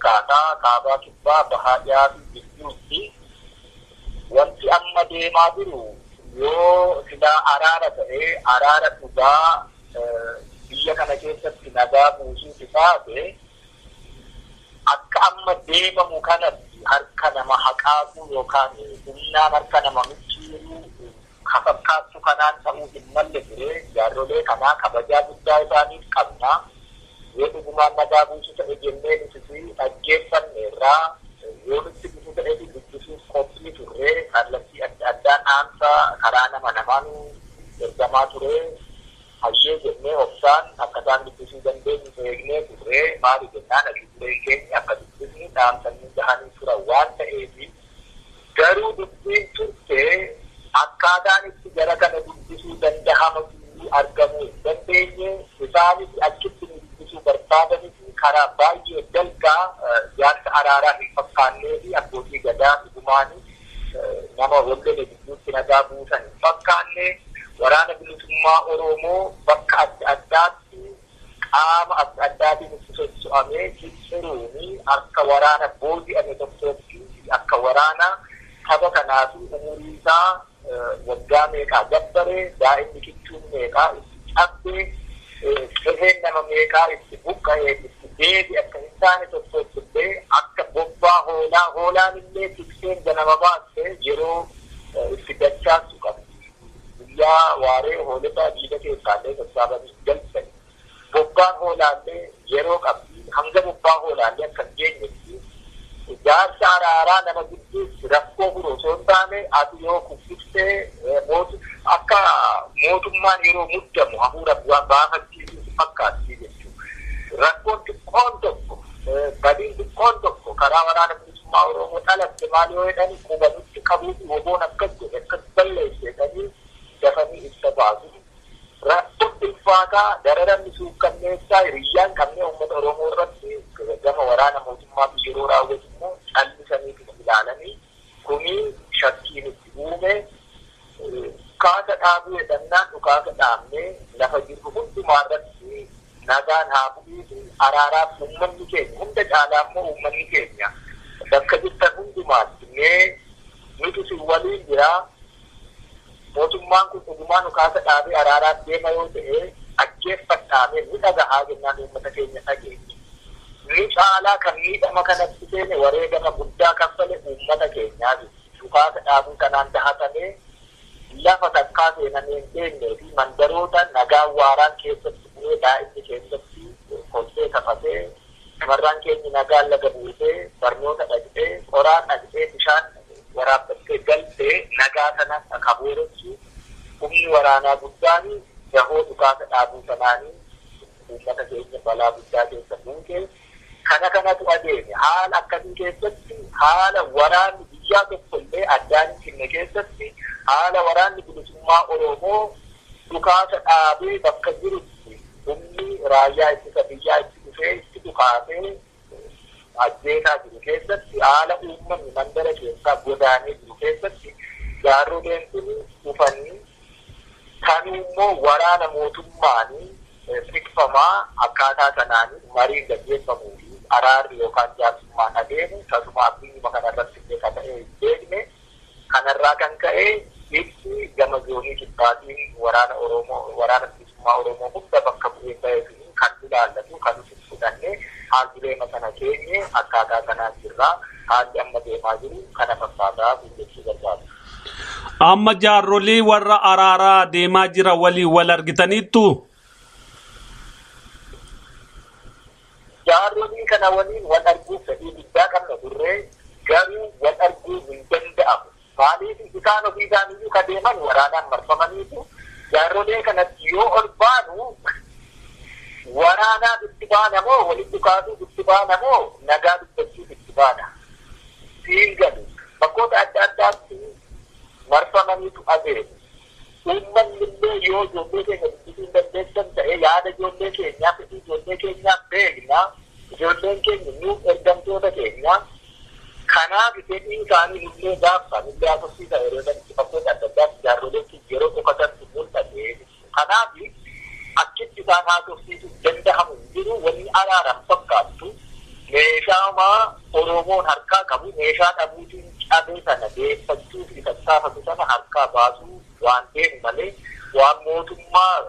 fakkaataa kaabaa kibbaa bahaa dhiyaa fi gidduutti wanti amma deemaa jiru yoo silaa araara ta'ee araara dhugaa biyya kana keessatti nagaa buusuuf taate akka amma deemamu kanatti harka nama haqaaquu yookaan humnaan harka nama micciiruu fakkaattu kanaan ta'uu hin malle ture. Jaarrolee kanaa kabajaa guddaa isaaniif qabna. Yoo dhugumaan nagaa buusu ta'e jennee nuti dhaggeeffanne irraa yoo nutti dhufu ta'e dubbisuuf qophii turre kallattii adda addaan dhaamsa karaa nama namaan ergamaa ture. Hayyee jennee obsaan akka isaan dubbisuu dandeenyu eegnee turre. Maali jennaan abiibuleen keenya akka dubbisni dhaamsanii gahanii turan waan ta'eef garuu dubbiin turte akkaataan itti gara kana dubbisuu danda'amu argamuu hin dandeenye. Isaanis achitti nu dubbisuu barbaadanis karaa baay'ee dalgaa jaarsa araaraa hin fakkaannee fi abbootii gadaa dhugumaanii nama wallole gidduutti nagaa buusan hin fakkaanne. Waraana bilisummaa Oromoo bakka adda addaatti qaama adda addaatiin itti socho'amee cicciruuni akka waraana booji'ame tokkootti akka waraana saba kanaa fi umurii isaa waggaa meeqaa gabbare daa'imni kichuun meeqaa itti cabbe qe'een nama meeqaa itti buqqa'ee itti deebi akka hin taane tokkotti illee akka bobbaa hoolaa hoolaan illee tikseen ganama baatte yeroo itti dachaasu qabdi. Guyyaa waaree hoolota diida keessaallee sassaabanii galchani. Bobbaan hoolaallee yeroo qabdi. Hanga bobbaa hoolaallee akka hin geenyetti jaarsa araaraa nama gidduutti rakkoo furu osoo hin taane ati yoo kuffiftee akka mootummaan yeroo muddamu hafuura baafachiisuuf fakkaatti jechuudha. Rakkoon xiqqoon tokko badiin xiqqoon tokko karaa waraana bilisummaa Oromoo dhalatte maal yoo jedhani quba nutti qabuuf woboon akkas godhe akkas balleesse jedhanii dafanii ibsa baasu. Rakkoon ulfaataa dararamni suukkanneessaa hiriyyaan qabnee uummata Oromoo irratti gama waraana mootummaatu yeroo raawwatu immoo callisanii ilaalanii kuni shakkii nutti uume. Dhukaasa dhaabuu jedhannaan dhukaasa dhaabnee lafa jirru hundumaa irratti nagaan haa bu'uufi araaraaf uummanni keenya hunda caalaa immoo uummanni keenya bakka jirtan hundumaatti mee nuti si waliin jiraa. Mootummaan kun dhugumaan dhukaasa dhaabee araaraaf deema yoo ta'e ajjeeffadhaamee ni dhagahaa jennaan uummata keenya dhageenya. Ni caalaa kan miidhama kanatti seene wareegama guddaa kaffale uummata keenyaati. Dhukaasa dhaabuu kanaan dahatamee lafa takkaa seenamee hin beeknee fi mandaroota nagaa waaraan keessatti bu'ee daa'imni keessatti kolfee kafatee shamarran keenya nagaan laga buutee barnoota dhaqxee qoraan dhaqxee bishaan waraabbattee galtee nagaa sana kaboorachuu humni waraanaa guddaan dahoo dhukaasa dhaabuu sanaanii uummata keenya balaa guddaa keessa buute. Kana kanatu adeeme haala akkasii keessatti haala waraanni biyyaa tokkollee addaan hin cinne keessatti haala waraanni bilisummaa Oromoo dhukaasa dhaabee bakka jirutti humni raayyaa ittisa biyyaa itti dhufee itti dhukaasee ajjeesaa jiru keessatti haala uummanni mandara keessaa godaanee jiru keessatti jaarroleen kun dhufanii kan immoo waraana mootummaanii tikfamaa akkaataa sanaanii mariin gaggeeffamuu fi araarri yookaan jaarsummaan adeemu tasuma addunyaa kanarratti illee kan ta'e hin beekne. Kanarraa kan ka'e ibsi gama zoonii kibbaatiin waraana Oromoo waraana bilisummaa Oromoo hunda bakka bu'ee ba'ee kan ilaallatu kan nuti fudhannee haal dureema sana keenye akkaataa kanaan jirra. Haalli amma deemaa jiru kana fakkaataa jechuu barbaadu. Amma jaarrolii warra araaraa deemaa jira waliin wal argitaniittu? Jaarrolii kana waliin wal arguuf fedhii guddaa qabna turre garuu wal arguu hin danda'amu. Maaliif isaan ofii isaaniiyyuu ka deeman waraanaan marfamaniitu jaarrolee kanatti yoo ol baanu waraanaaf itti baana moo walitti kaasuuf itti baana moo nagaa dubbachuuf itti baana? Siin galu bakkoota adda addaatti marfamaniitu adeemu. Uummanni illee yoo ijoollee keenya dubbisuu hin dandeessan ta'e yaada ijoollee keenyaa fedhii ijoollee keenyaa beekna. Ijoolleen keenya nuuf ergamtoota keenya. Kanaaf fedhii isaanii illee gaaffa illee haasofsiisa yeroo sanatti bakkoota adda addaatti jaarroleen yeroo qofatantu mul'ate. Kanaaf achitti isaan haasofsiisuu danda'amu hin jiru. Wanni araaran fakkaattu meeshaa hamaa Oromoon harkaa qabu meeshaa dhabuutiin cabee sana deeffachuu fi tattaafatu sana harkaa baasuu waan deemu malee waan mootummaa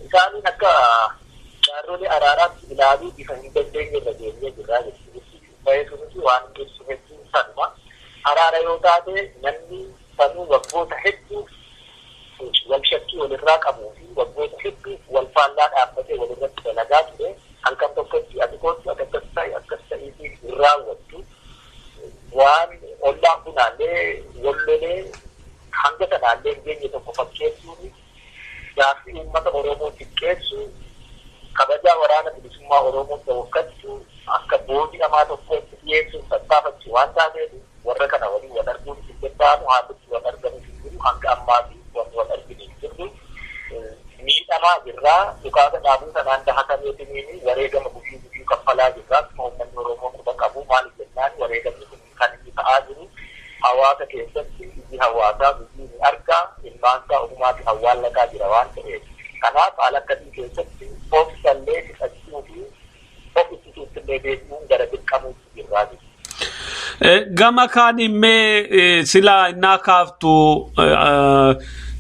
isaaniin akka jaarrolee araaraatti ilaaluu bifa hin dandeenye irra deemnee jirraa jechuudha. Baay'ee waan ibsu hedduun sanuma. Araara yoo taate namni sanuu waggoota hedduuf wal shakkii walirraa qabuu fi waggoota hedduuf wal faallaa dhaabbatee walirratti dalagaa ture halkan tokkotti ati kootu ati akkas ta'i akkas ta'iitiin hin raawwattu. Waan ollaan bunaallee wallolee hanga sanaallee hin geenye tokko fakkeessuun gaaffii uummata Oromoo xiqqeessuu kabajaa waraana bilisummaa Oromoo dhoofkachuu akka booji'amaa tokkotti dhiyeessuun tattaafachuu waan taateef warra kana waliin wal arguun hin danda'amu, haallitti wal argamuuf hin jiru, hanga ammaatti wanti wal arginu hin jirru. Miidhamaa jirraa, dhukaasa dhaabuu sanaan dahatameetiniin wareegama guyyuu guyyuu kaffalaa jirraa. Akkuma uummanni Oromoo quba qabu maaliif jennaan wareegamni kun kan inni ta'aa jiru hawaasa keessatti iji hawaasaa guyyuu ni argaa, ilmaansaa ofumaatti awwaallataa jira waan ta'eef. Kanaaf haala akkasii keessatti of sallee fixachuu fi of ittisuutti illee deebi'uun gara dirqamuutti jirraa jechuudha. Gama kaan immee silaa innaa kaaftu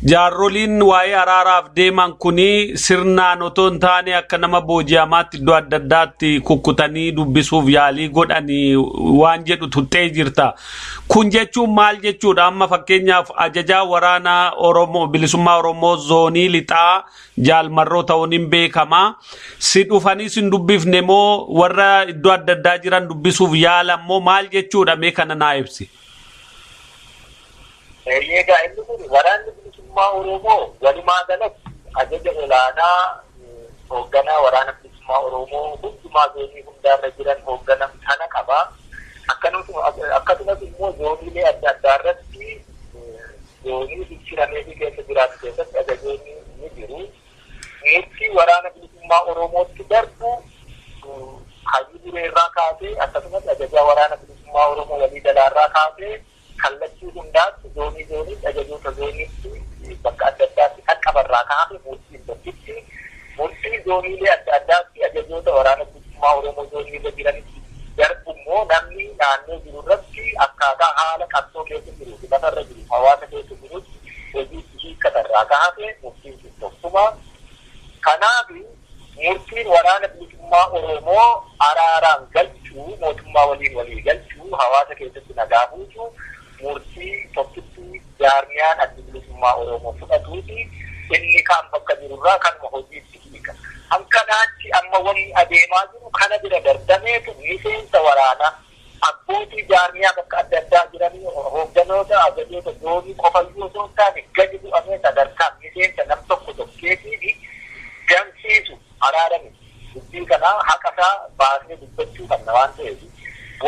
jaarroliin waa'ee araaraaf deeman kuni sirnaan otoo hin taane akka nama booji'amaatti iddoo adda addaatti kukkutanii dubbisuuf yaalii godhanii waan jedhu tuttee jirta. Kun jechuun maal jechuudha? Amma fakkeenyaaf ajajaa waraanaa Oromoo bilisummaa Oromoo zoonii lixaa jaalmarroo ta'uun hin beekama. Si dhufanii sin dubbifne moo warra iddoo adda addaa jiran dubbisuuf yaalan moo maal jechuudha? Mee kana naa ibsi. Egaa inni kun waraanni bilisummaa Oromoo walumaa galatti ajaja olaanaa hoogganaa waraana bilisummaa Oromoo hundumaa zoonii hundaarra jiran hoogganan sana qaba. Akkasumas immoo zooniilee adda addaa irratti zoonii jijjiiramee fi keessa jiraatu keessatti ajajoonni ni jiru. Murtii waraana bilisummaa Oromootti darbu hayyuu dureerraa kaasee akkasumas ajajaa waraana bilisummaa Oromoo walii galaarraa kaasee kallattii hundaatti zoonii zooniitti ajajoota zooniitti bakka adda addaatti qaqqabarraa kaase murtiin tokkitti murtii zooniilee adda addaatti ajajoota waraana bilisummaa Oromoo zooniirra jiranitti darbu immoo namni naannoo jiru irratti akkaataa haala qabsoo keessa jiru fi lafarra jiru hawaasa keessa jirutti hojiitti hiikkatarraa kaase murtiin sun tokkuma. Kanaaf murtiin waraana bilisummaa Oromoo araaraan galchuu mootummaa waliin walii galchuu hawaasa keessatti nagaa buusuu murtii tokkitti jaarmiyaan adda bilisummaa Oromoo fudhatuuti inni kaan bakka jirurraa kanuma hojiitti hiika. Hankanaatti amma wanni adeemaa jiru kana bira darbameetu miseensa waraanaa abbootii jaarmiyaa bakka adda addaa jiranii hoogganoota ajajoota zoonii qofayyuu osoo hin taane gadi bu'amee sadarkaa miseensa nam tokko tokkeetii gansiisu araarame dubbii kanaa haqa isaa baasnee dubbachuu qabna waan ta'eef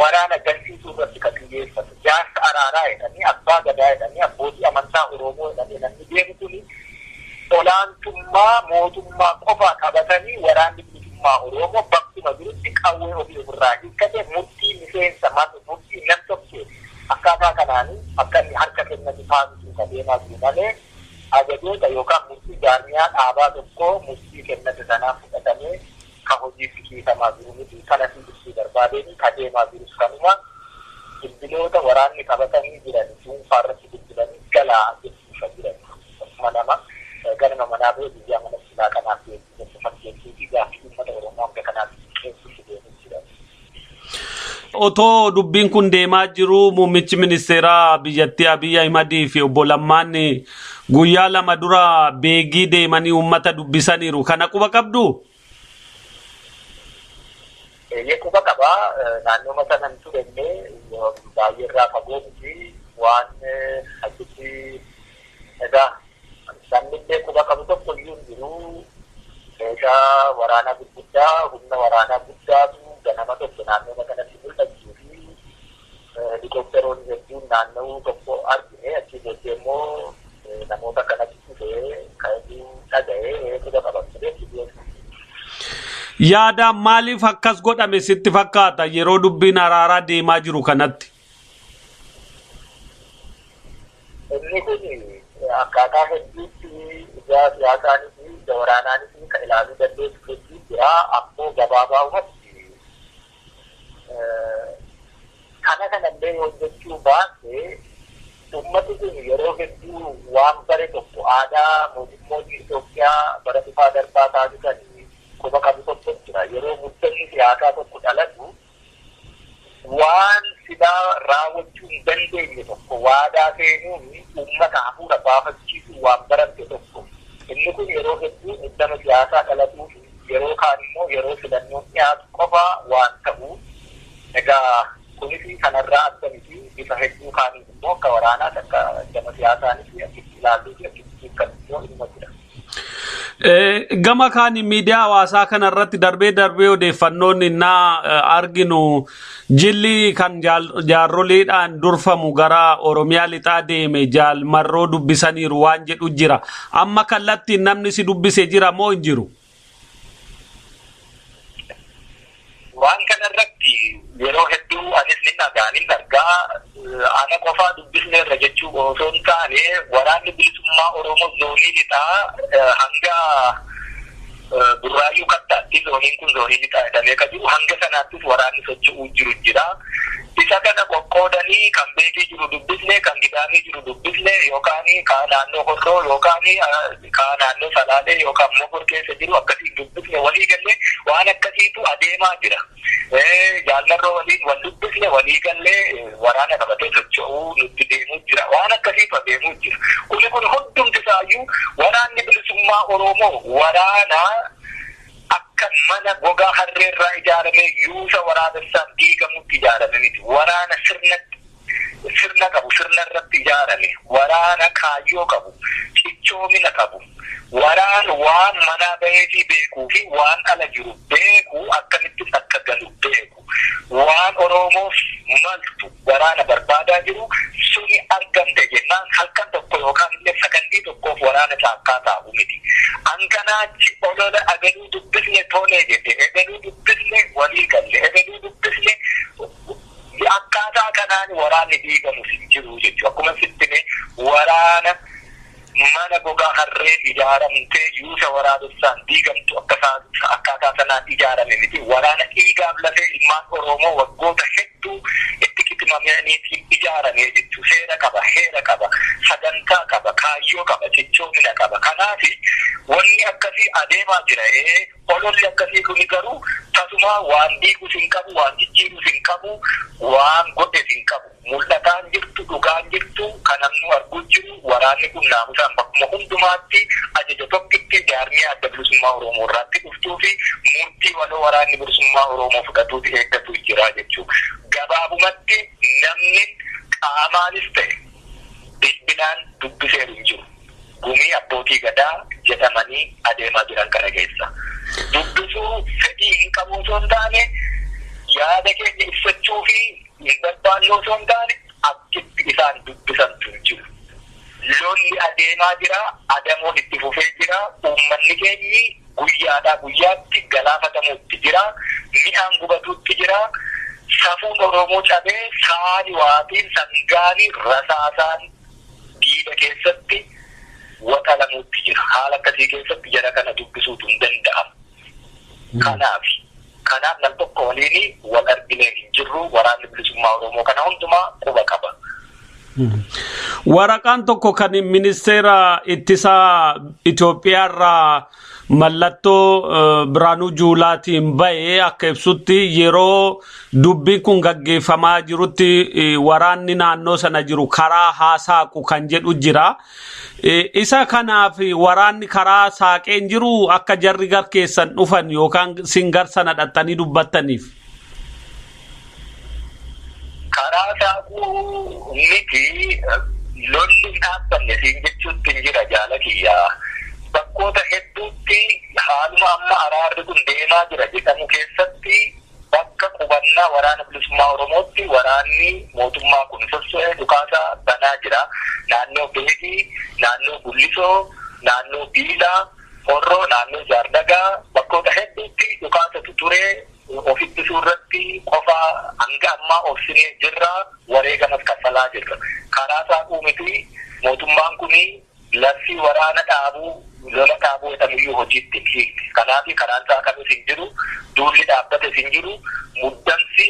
waraana gansiisuu irratti kan xiyyeeffatu jaarsa araaraa jedhanii abbaa gadaa jedhanii abbootii amantaa Oromoo jedhanii namni deemu kuni olaantummaa mootummaa qofa qabatanii waraanni bilisummaa Oromoo bakkuma jirutti qawwee ofii ofirraa hiikkate murtii miseensa murtii nam tokkee akkaataa kanaanii akka inni harka kennatu taasisuu ka deemaa jiru malee ajajoota yookaan murtii jaarmiyaa dhaabaa tokkoo murtii kennate sanaa fudhatamee ka hojiitti hiikamaa jiru miti kanatti ibsuu barbaadeen ka deemaa jirus kanuma bilbiloota waraanni qabatanii jiran dhuunfaa irratti bilbilanii galaa jechuufa jiran akkuma nama ganama manaa ba'e guyyaa mana silaa kanaaf deemuu fakkeessuu fi gaaffii uummata Oromoo hanga kanaatti xiqqeessuutti deemuu jiran. Otoo dubbiin kun deemaa jiru muummichi ministeeraa biyyattii Abiy Ahimad fi obbo Lammaan guyyaa lama dura beegii deemanii uummata dubbisaniiru. Kana quba qabdu? Eeyyee quba qabaa. Naannoo sanan turellee baay'ee irraa fagoo miti waan achitti egaa namni illee quba qabu tokko iyyuu hin jiru. Meeshaa waraanaa gurguddaa humna waraanaa guddaatu ganama tokko naannoo kanatti mul'achuu fi helikopteroonni hedduun naanna'uu tokko argine achi booddee immoo namoota kanatti dhufee ka'ee dhaga'ee quba qaban ture. Yaada maaliif akkas godhame sitti fakkaata yeroo dubbiin araaraa deemaa jiru kanatti? Inni kun akkaataa hedduutti ija siyaasaanis ija waraanaanis kan ilaaluu dandeessu hedduu jira. Ammoo gabaabaadhumatti dogoggoree hojjechuu baate, ummati kun yeroo hedduu waan bare tokko, aadaa mootummoonni Itoophiyaa bara dhufaa darbaa taasisan quba qabu tokko jira. Yeroo muddamni siyaasaa tokko dhalatu, waan silaa raawwachuu hin dandeenye tokko waadaa seenuun uummata hafuura baafachiisuu waan baramte tokko. Inni kun yeroo hedduu muddama siyaasaa dhalatuu fi yeroo kaan immoo yeroo filannoon dhiyaatu qofa waan ta'u. Egaa kunis kanarraa adda miti. Bifa hedduu kaaniin immoo akka waraanaas akka gama siyaasaanis achitti ilaaluu fi achitti hiikkan immoo inuma jira. Gama kaan miidiyaa hawaasaa kanarratti darbee darbee odeeffannoon innaa arginu, jilli kan jaarroleedhaan durfamu gara Oromiyaa lixaa deeme Jaal Marroo dubbisaniiru waan jedhu jira. Amma kallattiin namni si dubbise jira moo hin jiru? Waan kanarratti yeroo hedduu anis ni dhagaa, ni argaa. Ana qofaa dubbisneerra jechuu osoo hin taane, Waraanni Bilisummaa Oromoo zoonii lixaa hanga Burraayyuu Kattaatti, zooniin kun zoonii lixaa jedhamee kan jiru, hanga sanaattis waraanni socho'uu jiru jira. Isa kana qoqqoodanii kan Beekii jiru dubbisne, kan Gidaamii jiru dubbisne, yookaan kan naannoo Horroo yookaan kan naannoo Salaalee yookaan Mogor keessa jiru akkasiin dubbisne, walii gallee waan akkasiitu adeemaa jira. Jaal Marroo waliin wal dubbisne, walii gallee waraana qabatee socho'uu nutti deemuu jira. Waan akkasiitu adeemuu jira. Kuni kun hundumti isaayyuu Waraanni Bilisummaa Oromoo waraana akka mana gogaa harreerraa ijaarame yuusa waraabessaan diigamutti ijaarame miti. Waraana sirna qabu, sirna irratti ijaarame, waraana kaayyoo qabu, cichoomina qabu, waraana waan manaa baheefii beekuu fi waan ala jiru beeku, akkamittis akka galu beeku, waan Oromoof maltu waraana barbaadaa jiru suni argamte jennaan halkan tokko yookaan illee sakandii tokkoof waraana caakkaa taa'u miti. Hanganaachi olola ebaluu dubbisne tolee jedhe, ebaluu dubbisne walii galle, ebaluu dubbisne, akkaataa kanaan waraanni diigamu hin jiru jechuudha. Akkuma sittime, waraana mana gogaa harree ijaaramtee yuusa waraabessaan diigamtu akkaataa sanaan ijaarame miti. Waraana dhiigaaf lafee ilmaan Oromoo waggoota hedduu itti kitimamaniitiin ijaarame jechuudha. Seera qaba, heera qaba, sagantaa qaba, kaayyoo qaba, cichoomina qaba. Kanaaf wanni akkasii adeemaa jira. Ololli akkasii kuni garuu tasuma waan diigus hin qabu, waan jijjiirus hin qabu, waan godhes hin qabu. Mul'ataan jirtu, dhugaan jirtu, kan namni arguu jiru, waraanni kun naamusaan bakkuma hundumaatti ajaja tokkitti jaarmii Adda Bilisummaa Oromoo irraatti dhuftuu fi murtii waloo Waraanni Bilisummaa Oromoo fudhatuuti eeggatu jira jechuudha. Gabaabumatti namni qaamaanis ta'e bilbilaan dubbiseeru hin jiru. Gumii abbootii gadaa jedhamanii adeemaa jiran kana keessa. Dubbisuu fedhii hin qabu osoo hin taane, yaada keenya ibsachuu fi hin barbaanne osoo hin taane, achitti isaan dubbisantu hin jiru. Lolli adeemaa jira, adamoon itti fufee jira, uummanni keenyi guyyaadhaa guyyaatti galaafatamuutti jira, mi'aan gubatuutti jira, safuun Oromoo cabee saani waatiin sangaanii rasaasaan diida keessatti waxalamuutti jira. Haala akkasii keessatti jara kana dubbisuutu hin danda'amu. Kanaaf nam tokko waliin wal arginee hin jirru. Waraanni Bilisummaa Oromoo kana hundumaa quba qaba. Waraqaan tokko kan ministeera ittisaa Itoophiyaa irraa mallattoo Biraanuu Juulaatiin ba'e akka ibsutti, yeroo dubbiin kun gaggeeffamaa jirutti waraanni naannoo sana jiru karaa haa saaqu kan jedhu jira. Isa kanaaf waraanni karaa saaqeen jiru akka jarri gar keessan dhufan yookaan sin gar sana dhaxxanii dubbattaniif. Karaa saaquu miti, lolli hin dhaabbanne siin jechuutti hin jira, jaala kiyyaa. Bakkoota hedduutti haaluma amma araarri kun deemaa jira jedhamu keessatti bakka qubannaa Waraana Bilisummaa Oromootti waraanni mootummaa kun sosso'ee dhukaasa banaa jira. Naannoo Beekii, naannoo Gullisoo, naannoo Biilaa, Horroo, naannoo Jaardagaa bakkoota hedduutti dhukaasatu ture. Of ittisuu irratti qofa hanga ammaa obsinee jirra, wareegamas kaffalaa jirra. Karaa saaquu miti, mootummaan kun labsii waraana dhaabuu, lola dhaabuu jedhamuyyuu hojiitti hin hiikne. Kanaaf karaan saaqames hin jiru, duulli dhaabbates hin jiru, muddamsi